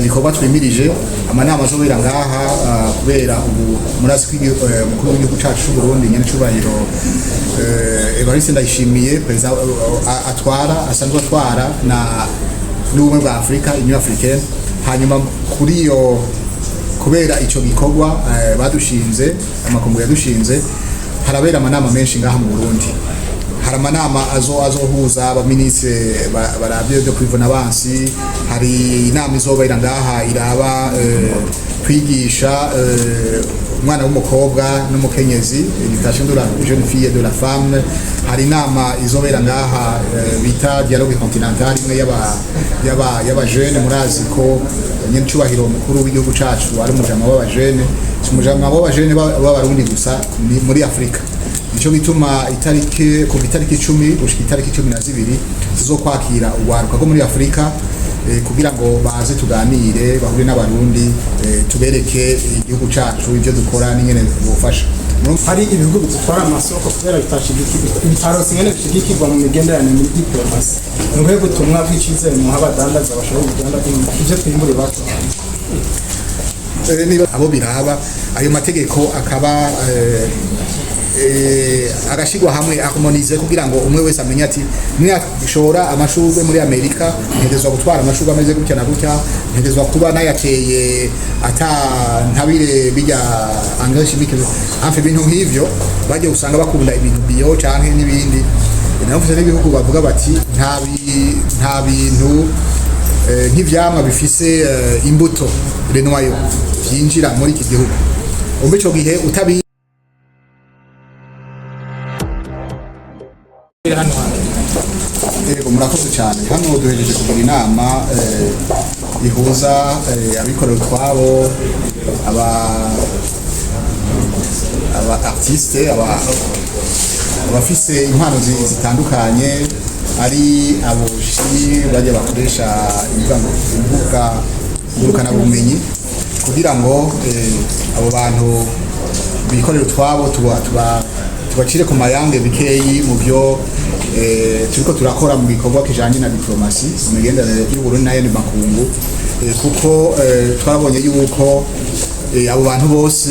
Ibikorwa twimirije, amanama azobera ngaha, kubera ubu murazi ko umukuru w'igihugu cacu c'u Burundi, nyene cubahiro Evariste Ndayishimiye, perezida, atwara, asanzwe atwara na n'Ubumwe bwa Afrika, Union Africaine. Hanyuma kuri iyo, kubera ico gikorwa badushinze, amakungu yadushinze, harabera amanama menshi ngaha mu Burundi. Hari amanama azohuza abaminisitiri baravye byo kwivuna abansi. Hari inama izobera ngaha iraba kwigisha umwana w'umukobwa n'umukenyezi, éducation de la jeune fille et de la femme. Hari inama izobera ngaha bita dialogue continental, imwe y'aba jeune. Murazi ko nyene cubahiro mukuru w'igihugu cacu ari umujama w'abajene, si umujama w'abajene b'Abarundi gusa, ni muri Afrika. Nico gituma itariki, kuva itariki 10 gushika itariki 12, tuzokwakira urwaruka rwo muri Afrika kugira ngo baze tuganire, bahure n'Abarundi, tubereke igihugu cacu, ivyo dukora n'ingene bofasha. Hari ibihugu bidutwara amasoko kubera bitarose ingene bishigikirwa mu migenderanire, muri diplomasi. Ni ubuhe butumwa bw'icizere muha abadandaza bashobora kudandaza ivyo twimbura iwacu? Niba abo biraba, ayo mategeko akaba agashirwa hamwe, harmonisé, kugira ngo umwe wese amenye ati niyashora amashurwe muri Amerika, ntegerezwa gutwara amashurwe ameze gutya na gutya, ntegerezwa kuba nayateye ata ntabire bijya engrais chimique, hafi ibintu nk'ivyo. Bagiye usanga bakunda ibintu bio canke n'ibindi. Naho n'ibihugu bavuga bati nta bintu nk'ivyamwa bifise imbuto, les noyaux, vyinjira muri iki gihugu. Umva, ico gihe utabi Hano hantu. Yego, murakoze cyane. Hano duhejeje kugira inama ihuza abikorera utwabo, aba artiste, abafise impano zitandukanye, ari aboshi bajya bakoresha imbuga ngurukanabumenyi, kugira ngo abo bantu bikorera utwabo tubacire ku mayange bikeyi mu byo turiko turakora mu gikorwa kijanye na diplomasi, mu migenderanire y'Uburundi n'ayandi makungu, kuko twabonye yuko abo bantu bose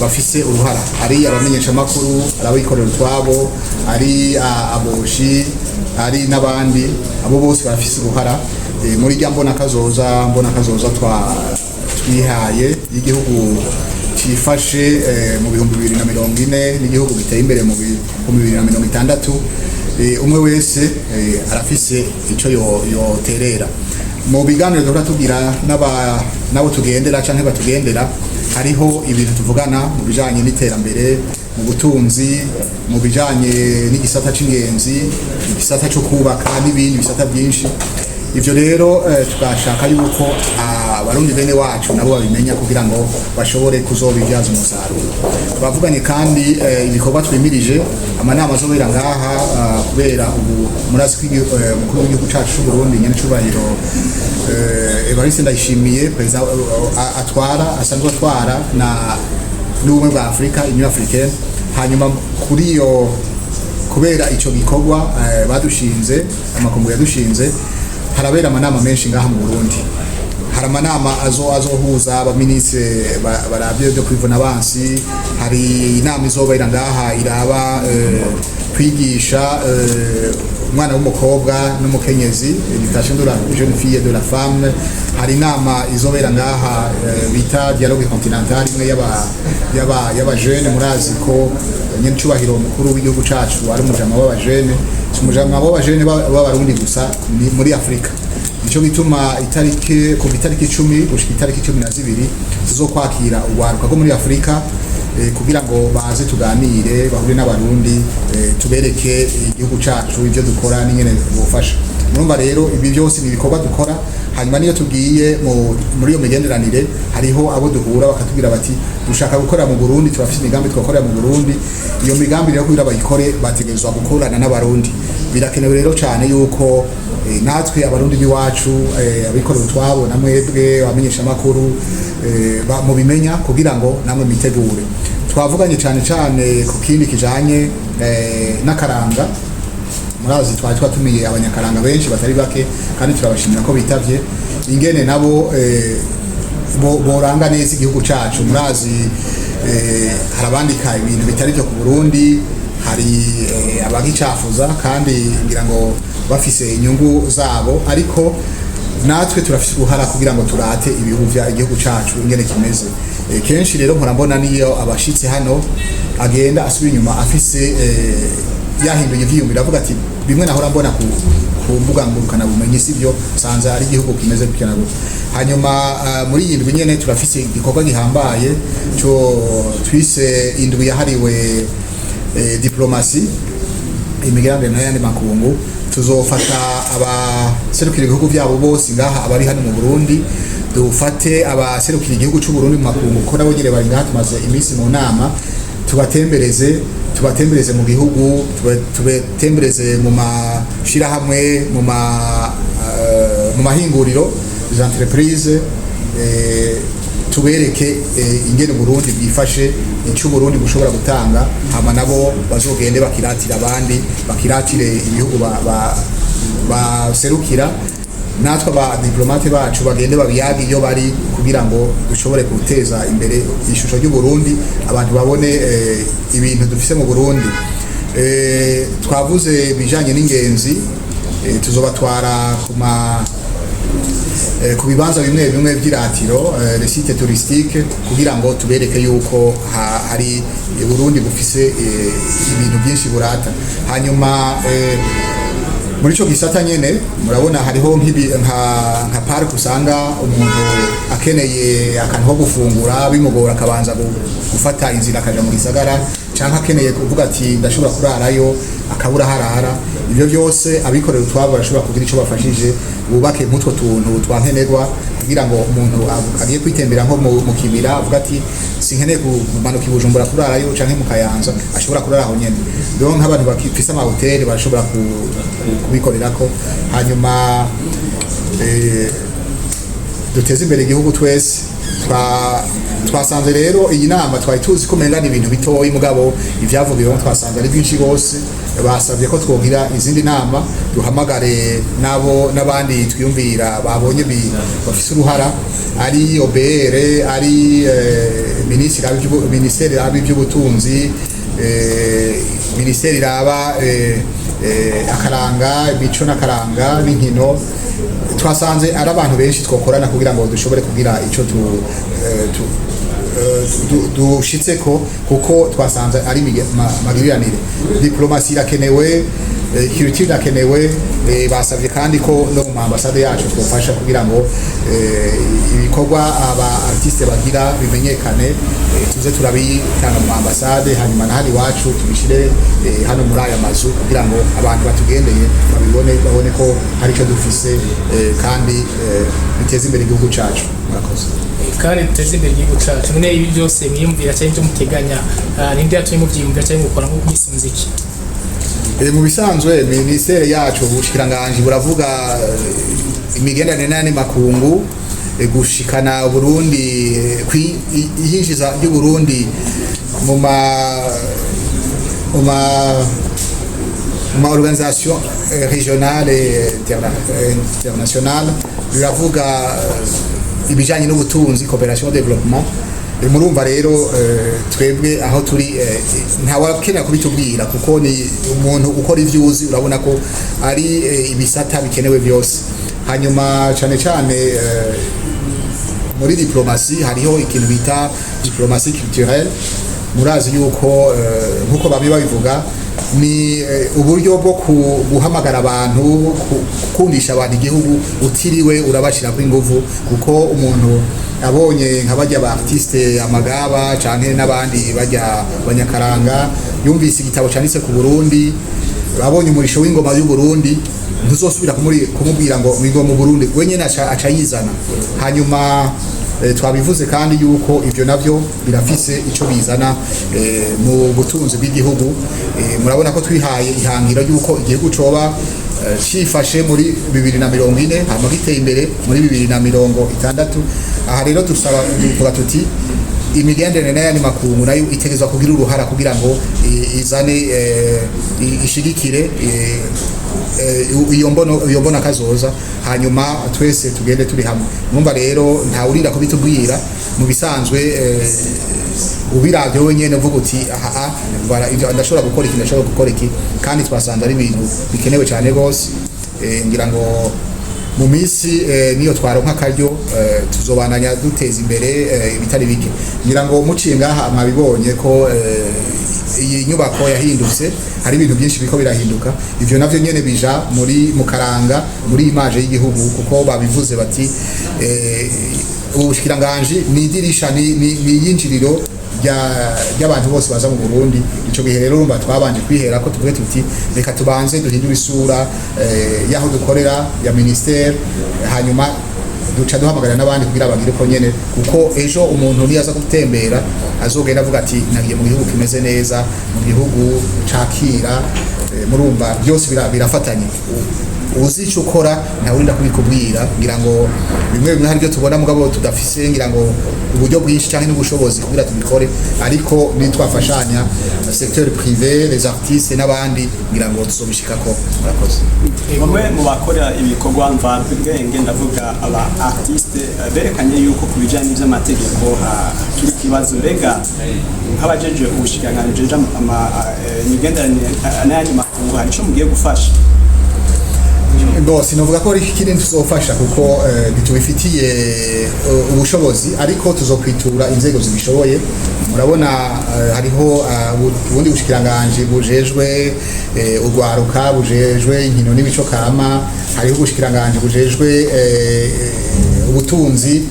bafise uruhara, ari abamenyeshamakuru, ari abikorera utwabo, ari aboshi, ari n'abandi, abo bose barafise uruhara muri rya mbona kazoza twa twihaye y'igihugu cifashe mu 2040 n'igihugu giteye imbere mu 2060. Umwe wese arafise ico yoterera. Mu biganiro duhora tugira n'abo tugendera canke batugendera, hariho ibintu tuvugana mu bijanye n'iterambere mu butunzi, mu bijanye n'igisata c'ingenzi, igisata co kubaka n'ibindi bisata byinshi. Ivyo rero tugashaka yuko Abarundi bene wacu nabo babimenya kugira ngo bashobore kuzobibyaza umusaruro. Twavuganye kandi ibikorwa twimirije, amanama azobera ngaha, kubera ubu murazi ko umukuru w'igihugu cacu c'u Burundi, nyene cubahiro Evariste Ndayishimiye, perezida, atwara, asanzwe atwara na n'Ubumwe bwa Afrika, Union Africaine. Hanyuma kuri iyo, kubera ico gikorwa badushinze, amakungu yadushinze, harabera amanama menshi ngaha mu Burundi. Hari amanama azohuza abaminisitiri baravye byo kwivuna abansi. Hari inama izobera ngaha iraba kwigisha umwana w'umukobwa n'umukenyezi, éducation de la jeune fille et de la femme. Hari inama izobera ngaha bita dialogue continental, imwe y'aba jeune. Murazi ko nyene cubahiro mukuru w'igihugu cacu ari umujama w'abajene, si umujama w'abajene b'Abarundi gusa, ni muri Afrika. Nico gituma itariki, kuva itariki 10 gushika itariki 12, tuzokwakira urwaruka rwo muri Afrika kugira ngo baze tuganire, bahure n'Abarundi, tubereke igihugu cacu, ivyo dukora n'ingene bofasha. Murumva rero, ibi byose ni ibikorwa dukora. Hanyuma niyo tugiye muri iyo migenderanire, hariho abo duhura bakatubwira bati dushaka gukorera mu Burundi, turafise imigambi twakorera mu Burundi. Iyo migambi rero kugira bayikore, bategerezwa gukorana n'Abarundi. Birakenewe rero cyane yuko natwe Abarundi b'iwacu, abikorera utwabo, na mwebwe abamenyeshamakuru, mubimenya kugira ngo namwe mitegure. Twavuganye cyane cyane ku kindi kijanye n'akaranga. Murazi twari twatumiye abanyakaranga benshi batari bake, kandi turabashimira ko bitavye. Ingene nabo boranga neza igihugu cacu. Murazi, hari abandika ibintu bitari byo ku Burundi, hari abagicafuza, kandi ngira ngo bafise inyungu zabo, ariko natwe turafise uruhara kugira ngo turate ibihugu vya igihugu cacu ingene kimeze. Kenshi rero mpora mbona niyo abashitsi hano agenda asubira inyuma afise yahinduye ivyiyumviro, avuga ati: "Bimwe nahora mbona ku mbuga ngurukana bumenyi sivyo, sanze ari igihugu kimeze gutya na gutya." Hanyuma muri iyi ndwi nyene turafise igikorwa gihambaye cyo twise indwi yahariwe diplomasi, imigenderanire n'ayandi makungu. Tuzofata abaserukira ibihugu byabo bose ngaha abari hano mu Burundi, dufate abaserukira igihugu cy'u Burundi mu makungu, kuko nabo nyene bari ngaha, tumaze iminsi mu nama, tubatembereze mu gihugu, tubatembereze mu mashirahamwe, mu mahinguriro, les entreprises, tubereke ingene Burundi bwifashe, icyo Burundi bushobora gutanga, hama nabo bazogende bakiratira abandi, bakiratire ibihugu baserukira, natwe aba diplomates bacu bagende babiyage iyo bari, kugira ngo dushobore guteza imbere ishusho ry'u Burundi, abantu babone ibintu dufise mu Burundi. Twavuze bijanye n'ingenzi, tuzobatwara ku bibanza bimwe bimwe by'iratiro, les sites touristiques, kugira ngo tubereke yuko hari Burundi bufise ibintu byinshi burata. Hanyuma muri ico gisata nyene murabona hariho nka parc, usanga umuntu akeneye akantu ko gufungura bimugora, akabanza gufata inzira akaja mu gisagara, canke akeneye kuvuga ati: "Ndashobora kurarayo", akabura harara. Ibyo byose abikorera utwabo barashobora kugira ico bafashije, bubake nk'utwo tuntu twa nkenerwa, kugira ngo umuntu agiye kwitembera nko mu kibira avuga ati: "Sinkeneye kumanuka i Bujumbura kurarayo canke mu Kayanza", ashobora kurara aho nyene. Donc nk'abantu bafise amahoteli barashobora kubikorerako. Hanyuma duteze imbere igihugu twese. Twasanze rero iyi nama twari tuzi ko umenga ni ibintu bitoyi, mugabo ibyavugiwemo twasanze ari byinshi rwose. Basabye ko twogira izindi nama, duhamagare nabo n'abandi twiyumvira babonye bafise uruhara, ari OBR, ari minisiteri iraba iby'ubutunzi, minisiteri iraba akaranga, imico n'akaranga n'inkino. Twasanze ari abantu benshi twokorana kugira ngo dushobore kugira ico dushitseko, kuko twasanze ari magiriranire. Diplomasi irakenewe, culture irakenewe. Basabye kandi ko no mu ambasade yacu twofasha kugira ngo ibikorwa aba artiste bagira bimenyekane, tuze turabitanga mu ambasade, hanyuma na hano iwacu tubishire hano muri aya mazu, kugira ngo abantu batugendeye babibone, babone ko hari icyo dufise, kandi biteze imbere igihugu cacu. Murakoze. Kandi duteze imbere igihugu cacu. None ibi byose mwiyumvira cyangwa ibyo muteganya, ninde yatumye mubyiyumvira cyangwa mukora mwisunze iki? Mu bisanzwe minisiteri yacu, ubushikiranganji buravuga imigenderanire n'ayandi makungu, gushikana Burundi, iyinjiza ry'Uburundi mu ma organisation régionale et internationale, biravuga ibijanye n'ubutunzi, coopération développement. Murumva rero, twebwe aho turi ntawakenera kubitubwira, kuko ni umuntu ukora ivyo uzi, urabona ko ari ibisata bikenewe byose. Hanyuma cane cane muri diplomasi hariho ikintu bita diplomatie culturelle. Murazi yuko nkuko bamwe babivuga, ni uburyo bwo guhamagara abantu, gukundisha abantu igihugu utiriwe urabashirako inguvu, kuko umuntu abonye nka bajya ba artiste amagaba canke n'abandi bajya banyakaranga, yumvise igitabo canditse ku Burundi, abonye umurisho w'ingoma y'u Burundi, ntuzosubira kumubwira ngo ngo mu Burundi, we nyene aca yizana. Hanyuma twabivuze kandi yuko ivyo navyo birafise ico bizana mu butunzi bw'igihugu. Murabona ko twihaye ihangiro yuko igihugu coba cifashe muri 2040, hama giteye imbere muri 2060. Aha rero dusaba, tuvuga tuti Imigenderanire n'ayandi makungu nayo itegerezwa kugira uruhara kugira ngo izane, ishigikire iyo mbono kazoza, hanyuma twese tugende turi hamwe. Mwumva rero nta urinda kubitubwira. Mu bisanzwe, ubiravye wenyene uvuga uti: "Aha ivyo ndashobora gukora iki, ndashobora gukora iki." Kandi twasanze ari ibintu bikenewe cyane rwose. Ngira ngo mu minsi niyo twaronka akaryo, tuzobananya duteza imbere ibitari bike. Ngira ngo muciye ngaha mwabibonye ko iyi nyubako yahindutse, hari ibintu byinshi biko birahinduka. Ivyo navyo nyene bija muri mu karanga, muri image y'igihugu, kuko babivuze bati ubushikiranganji ni idirisha, ni iyinjiriro ry'abantu bose baza mu Burundi. Ico gihe rero urumva twabanje kwihera ko tuvuge tuti: "Reka tubanze duhindure isura y'aho dukorera ya ministère." Hanyuma duca duhamagarira n'abandi kugira bagire ko nyene, kuko ejo umuntu niyaza gutembera azogenda avuga ati: "Nagiye mu gihugu kimeze neza, mu gihugu cakira." Murumva byose birafatanye. Uzi icyo ukora, ntawurinda kubikubwira. Ngira ngo bimwe bimwe hari ibyo tubona mugabo tudafise, ngira ngo, uburyo bwinshi cyangwa n'ubushobozi kugira tubikore, ariko nitwafashanya, secteur privé, les artistes n'abandi, ngira ngo tuzobishikako. Murakoze. Bamwe mu bakora ibikorwa mvabwenge, ndavuga aba artiste, berekanye yuko ku bijyanye n'iby'amategeko hakiri ikibazo. Mbega nk'abajeje ubushikiranganji imigenderanire n'ayandi makungu, hari ico mugiye gufasha? Bo, sinovuga ko ari ikindi tuzofasha, kuko ntitubifitiye ubushobozi, ariko tuzokwitura inzego zibishoboye. Murabona hariho ubundi bushikiranganji bujejwe urwaruka, bujejwe inkino n'imico kama, hariho ubushikiranganji bujejwe ubutunzi,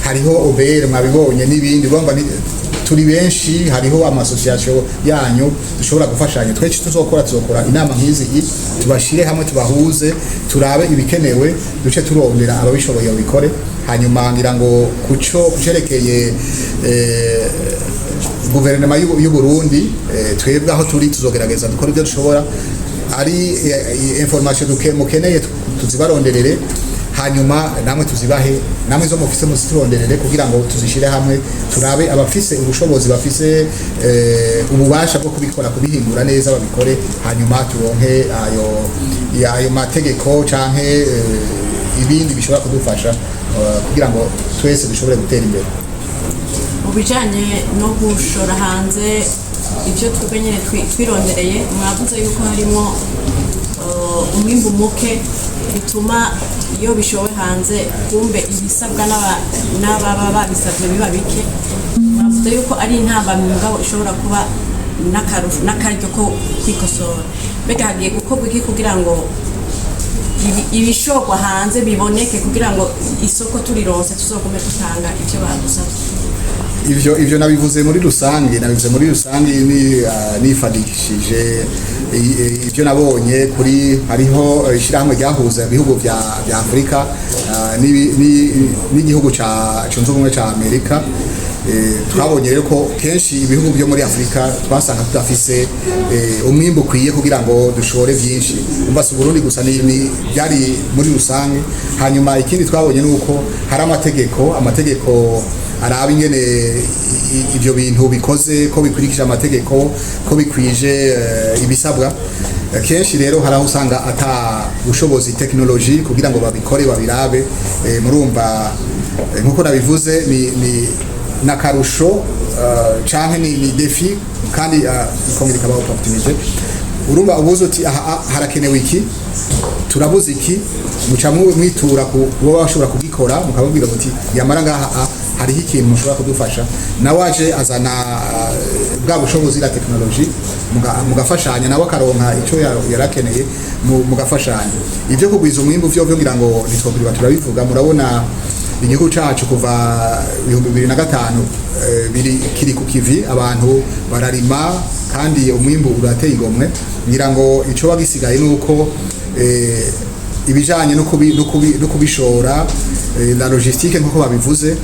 hariho OBR mwabibonye n'ibindi. Urumva turi benshi, hariho ama association yanyu dushobora gufashanya. Twese tuzokora inama nk'izi, tubashire hamwe, tubahuze, turabe ibikenewe, duce turondera ababishoboye babikore. Hanyuma ngira ngo kuco kucerekeye guverinoma y'u Burundi, twebwe aho turi tuzogerageza dukora ibyo dushobora, ari information mukeneye tuzibaronderere, hanyuma namwe tuzibahe, namwe zo mufise muzituronderere, kugira ngo tuzishire hamwe, turabe abafise ubushobozi, bafise ububasha bwo kubikora, kubihindura neza, babikore, hanyuma turonke ayo mategeko canke ibindi bishobora kudufasha kugira ngo twese dushobore gutera imbere. Mu bijyanye no gushora hanze ibyo twebwe nyine twirondereye, mwavuze yuko harimo umwimbu muke bituma iyo bishowe hanze kumbe ibisabwa n'ababa babisabye biba bike. Mwavuze yuko ari intambamyi, mugabo ishobora kuba n'akaryo ko kwikosora. Mbega hagiye gukorwa iki kugira ngo ibishorwa hanze biboneke, kugira ngo isoko turironse tuzogume dutanga ibyo badusabye? Ivyo nabivuze muri rusange, ni nifadikishije ivyo nabonye kuri hariho ishirahamwe ryahuza ibihugu vya Afrika n'igihugu ca cunze ubumwe ca Amerika. Twabonye rero ko kenshi ibihugu byo muri Afrika twasanga tudafise umwimbu ukwiye kugira ngo dushore vyinshi. Umva, si Burundi gusa, ni byari muri rusange. Hanyuma ikindi twabonye ni uko hari amategeko araba ingene ivyo bintu bikoze, ko bikurikije amategeko, ko bikwije ibisabwa. Kenshi rero hari aho usanga ata bushobozi technologie kugira ngo babikore, babirabe. Murumva, nkuko nabivuze, ni n'akarusho canke ni défi, kandi ikongera ikaba opportunité. Urumva ubuze uti: "Aha harakenewe iki, turabuze iki." Muca mwitura ku kuba bashobora kugikora, mukababwira muti: "Yamara ngaha hariho ikintu mushobora kudufasha." Nawe aje azana bwa bushobozi, la technologie, mugafashanya, nawe akaronka ico yarakeneye, mugafashanya. Ivyo kugwiza umwimbu vyo ngira ngo ntitwokwiriba turabivuga. Murabona igihugu cacu kuva 2005 biri kiri ku kivi, abantu bararima kandi umwimbu urateye igomwe. Ngira ngo ico bagisigaye nuko ibijanye no kubishora, la logistique nkuko babivuze,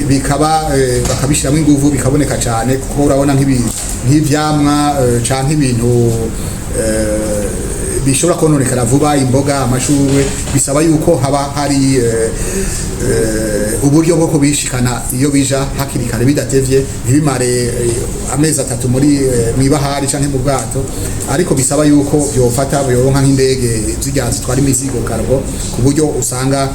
bikaba bakabishiramo inguvu, bikaboneka cyane, kuko urabona nk'ivyamwa canke ibintu. bishobora kononekara vuba, imboga, amashurwe, bisaba yuko haba hari uburyo bwo kubishikana iyo bija hakiri kare, bidatevye, ntibimare amezi 3 muri mw'ibahari canke mu bwato. Ariko bisaba yuko byofata byoronka nk'indege zirya zitwara imizigo, cargo, ku buryo usanga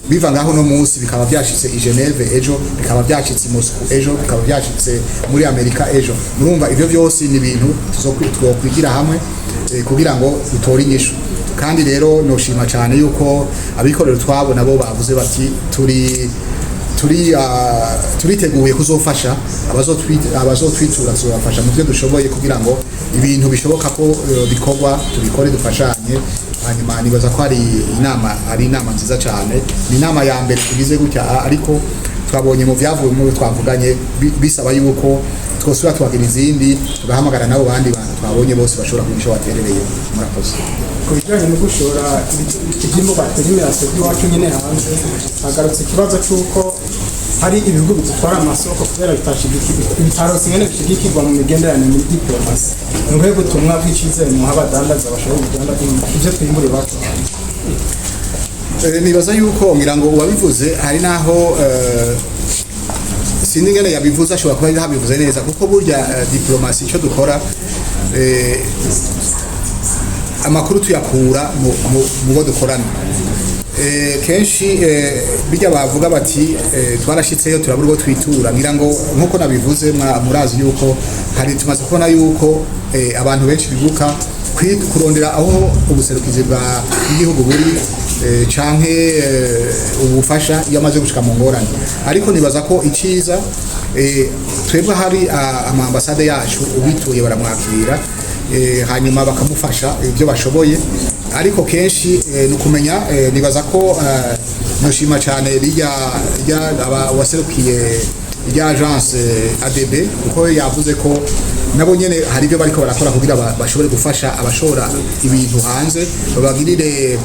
biva ngaho no munsi bikaba byashitse i Geneve ejo, bikaba byashitse i Moscou ejo, bikaba byashitse muri Amerika ejo. Murumva ivyo byose ni ibintu twokwigira hamwe kugira ngo dutore inyishu. Kandi rero noshima cyane yuko abikorera utwabo nabo bavuze bati turiteguye kuzofasha abazotwitura, tuzobafasha mu byo dushoboye kugira ngo ibintu bishoboka ko bikorwa tubikore, dufashanye. Hanyuma nibaza ko ari inama nziza cyane. Ni inama ya mbere tugize gutya, ariko twabonye mu byavuye mu twavuganye bisaba yuko twosubira tubagira izindi, tugahamagara nabo bandi bantu twabonye bose bashobora kugira icyo baterereye. Murakoze. Ku bijyanye no gushora ibyimburwa tw'imirase by'iwacu nyine hanze, hagarutse ikibazo cy'uko hari ibihugu bidutwara amasoko kubera bitarose ingene bishigikirwa mu migenderanire muri diplomasi. Ni ubuhe butumwa bw'icizere muha abadandaza bashobora uruganda ibyo twimbura iwacu? Nibaza yuko ngira ngo uwabivuze hari naho sindi ingene yabivuze, ashobora kuba yabivuze neza, kuko burya diplomasi icyo dukora, amakuru tuyakura mu bo dukorana. Kenshi bijya bavuga bati twarashitseyo turabura ubwo twitura. Ngira ngo nkuko nabivuze, murazi yuko hari tumaze kubona yuko abantu benshi bibuka kurondera aho ubuserukizi bwa bw'igihugu buri canke ubufasha iyo amaze gushika mu ngorane. Ariko nibaza ko iciza, twebwe hari ama ambasade yacu, ubituye baramwakira, hanyuma bakamufasha ibyo bashoboye. Ariko kenshi ni ukumenya, nibaza ko noshima cyane rijya rya waserukiye rya agence ADB, kuko yavuze ko nabo nyene hari ibyo bariko barakora kugira bashobore gufasha abashora ibintu hanze, babagirire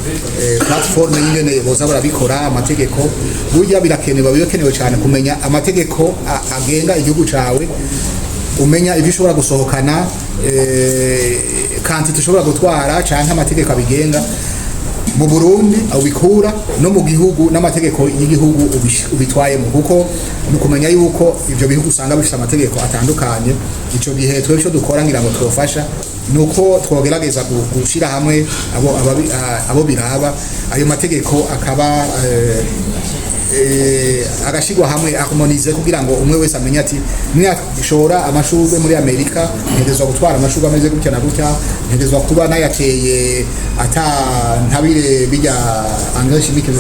platform y'ingene boza barabikora. Amategeko burya birakenewe, birakenewe cyane kumenya amategeko agenga igihugu cawe, umenya ibyo ushobora gusohokana, quantité ushobora gutwara canke amategeko abigenga mu Burundi ubikura no mu gihugu n'amategeko y'igihugu ubitwayemo, kuko ni ukumenya yuko ivyo bihugu usanga bifite amategeko atandukanye. Ico gihe twebwe ico dukora, ngira ngo twofasha, ni uko twogerageza gushira hamwe abo biraba, ayo mategeko akaba agashirwa hamwe, harmonisé, kugira ngo umwe wese amenye ati niyashora amashurwe muri Amerika ntegerezwa gutwara amashurwe ameze gutya na gutya, ntegerezwa kuba nayateye ata ntabire bijya engrais chimique,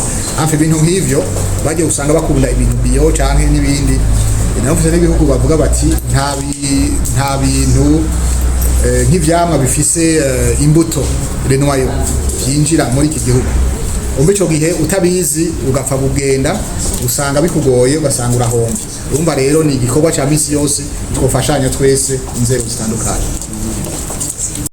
enfin ibintu nk'ivyo. Bagiye usanga bakunda ibintu bio canke n'ibindi. Navuze n'ibihugu bavuga bati nta bintu nk'ivyamwa bifise imbuto, les noyaux, vyinjira muri iki gihugu. Umva ico gihe utabizi ugapfa kugenda, usanga bikugoye, ugasanga urahombye. Urumva rero ni igikorwa ca misi yose twofashanya twese, inzego zitandukanye.